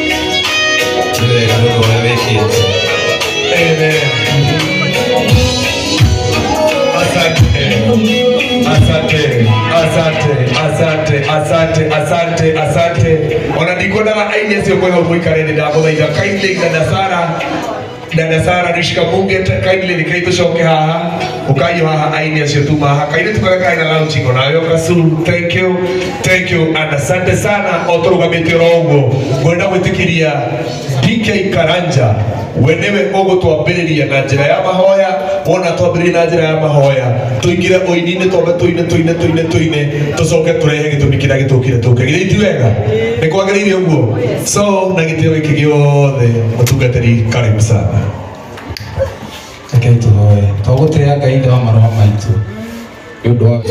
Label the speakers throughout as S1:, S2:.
S1: Nĩ wega nĩ ũndũ ũrĩa wĩkĩte.
S2: Amen. Asante. Asante. Asante. Asante. Asante. Asante. Asante. Ona ndikwendaga aini acio kwĩho mũikare nĩ ndamũthaitha kindly dada Sara, dada Sara nishikamunge kindly nikai tũcoke haha ũkaiyũ haha aini acio tuma haha kairĩtu karĩa karĩ na launching onawe ũkacu. Thank you, thank you and asante sana. O tũrũgamĩte oro ũguo, ngwenda gwĩtĩkĩria DK Karanja we nĩwe ũgũtwambĩrĩria na njĩra ya mahoya. Wona twambĩrĩria na njĩra ya mahoya, tũingĩre ũini-inĩ, twambe tũine, tũine, tũine, tũine, tũcoke tũrehe gĩtũmi kĩrĩa gĩtũkire tũke. Githĩ ti wega? Nĩ kwagĩrĩire ũguo? So na gĩtĩo gĩkĩ gĩothe, mũtungatĩri, karibu sana.
S1: Rekei tũhoe. Twagũtĩĩa Ngai Ithe wa maroho maitũ nĩ ũndũ wa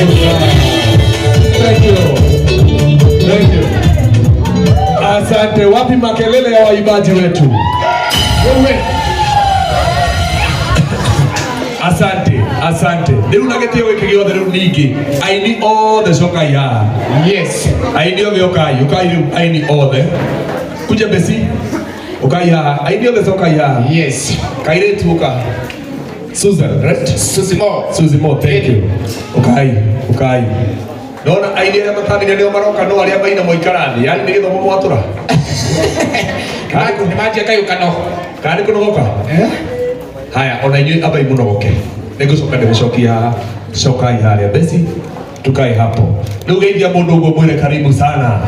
S2: Karibu sana. Thank you. Thank you. Asante. Wapi makelele ya waimbaji wetu? Wewe. Asante, asante. Rĩu na gĩtĩo gĩkĩ gĩothe rĩu ningĩ aini othe cokai haha.
S3: Yes.
S2: Aini othe ũkai, ũkai rĩu aini othe. Kuja besi. Ũkai haha. Aini othe cokai haha.
S3: Yes.
S2: Kairĩtu ũka. Susan, right?
S3: Susie Mo.
S2: Susie Mo, thank you. Ũkai, ũkai. Ndona aini arĩa matamire nĩo maroka no arĩa maina moikara thĩ. Yaani nĩ gĩthomo mwatũra.
S3: Nĩ manjia kayũkano.
S2: Kana nĩ kũnogoka?
S3: Eh?
S2: Haya, ona inyuĩ ambai mũnogoke. Nĩngũcoka ndĩmũcokie haha. Cokai harĩa. Besi, tukae hapo. Rĩu geithia mũndũ ũguo mwĩre karibu sana.